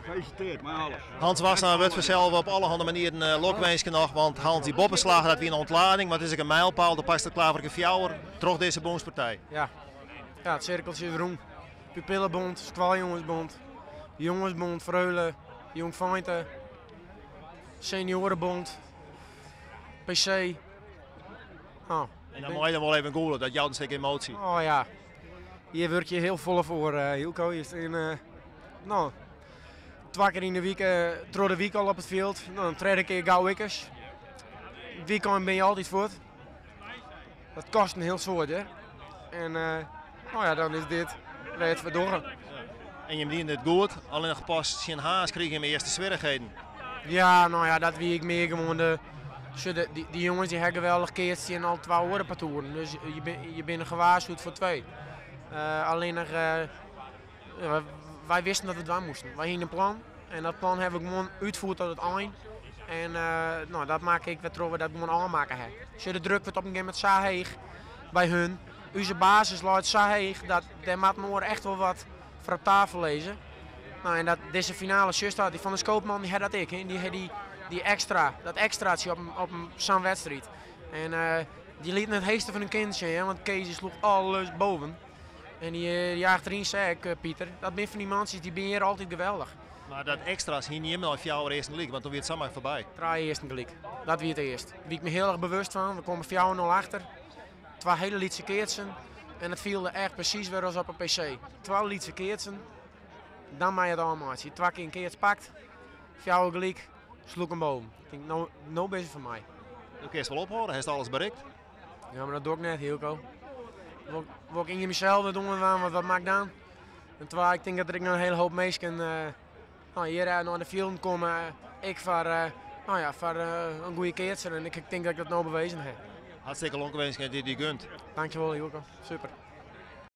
Gefeliciteerd mei alles. Hans Wassenaar wurdt fansels op allerhande manieren lokwinske noch, want Hans, dy boppeslach, dat wie in ontlading, mar it is ek in mijlpaal. Do pakst it klaverke fjouwer troch dizze bûnspartij. Ja. Ja, it sirkeltsje is rûn. Pupillebond, skoaljongesbond, jongesbond, Freule, Jong-Feinte, seniorenbond, PC. Oh. En dan mei je dan wol even gûle, dat jout in stik emotie. Oh ja, hjir wurkje je hiel folle foar, Hielko. Je stean, no, twa kear yn de wike, troch de wike al op it fjild. No, in tredde kear gau ikkers. Wykein bin je altyd fuort. Dat kost in hiel soad, hè. En no ja, dan is dit wêr't it foar dogge. En jim dienen it goed, allinnich pas tsjin Harns krigen jim earste swierrichheden. Ja, no ja, dat wie ek mear gewoan de, sjoch, de, dy, dy jonges dy ha geweldich keatst tsjin al twa oare partoeren. Dus je, je binne gewaarschuwd foar twee. Allinnich, wy wisten wat we dwaan moasten. Wy hiene in plan en dat plan hawwe we gewoan útfierd tot it ein. En no, dat makke ek wêrtroch we dat gewoan ôfmakke ha. Sjoch, de druk wurdt op in gegeven momint sa heech by hun. Us basis leit sa heech dat dêr moat in oar echt wol wat foar op tafel lizze. No, en dat dizze finale sjochst dat, dy Van der Skoopman dy hat dat ek. Dy hat dy, dy ekstra, dat ekstratsje op, op sa'n wedstriid. En dy lieten it heechste fan hun kinnen sjen, want Kees dy sloech alles boven. En dy, dy achteryn sei ek, Pieter, dat binne fan dy mantsjes, dy binne hjir altyd geweldich. Mar dat ekstra's hiene jim nei fjouwer earsten gelyk, want toen wie it samar foarby. Trije earsten gelyk, dat wie it earst. Wie ik my hiel erch bewust fan, we komme 4-0 achter. Twa hiele lytse keatsen en it fielde echt presys wer as op in PC. Twa lytse keatsen, dan mei je it ôfmeitsje. Twa kear in keats pakt, fjouwer gelyk, sloech him boven. Ik tink, no, no binne se foar my. Do kinst wol ophâlde, hast alles berikt. Ja, mar dat doch ik net, Hielko. Wol, wol ik yn mysels net oandwaan, want wat moat ik dan? En twa, ik tink dat der ek noch in hiele hoop minsken no, hjir nei de fjilden komme, ek foar, no ja, foar in goede keatser. En ik tink dat ik dat no bewezen ha. Hartstikke lokwinske en dit dy gunt. Dankjewol, Hielko. Super.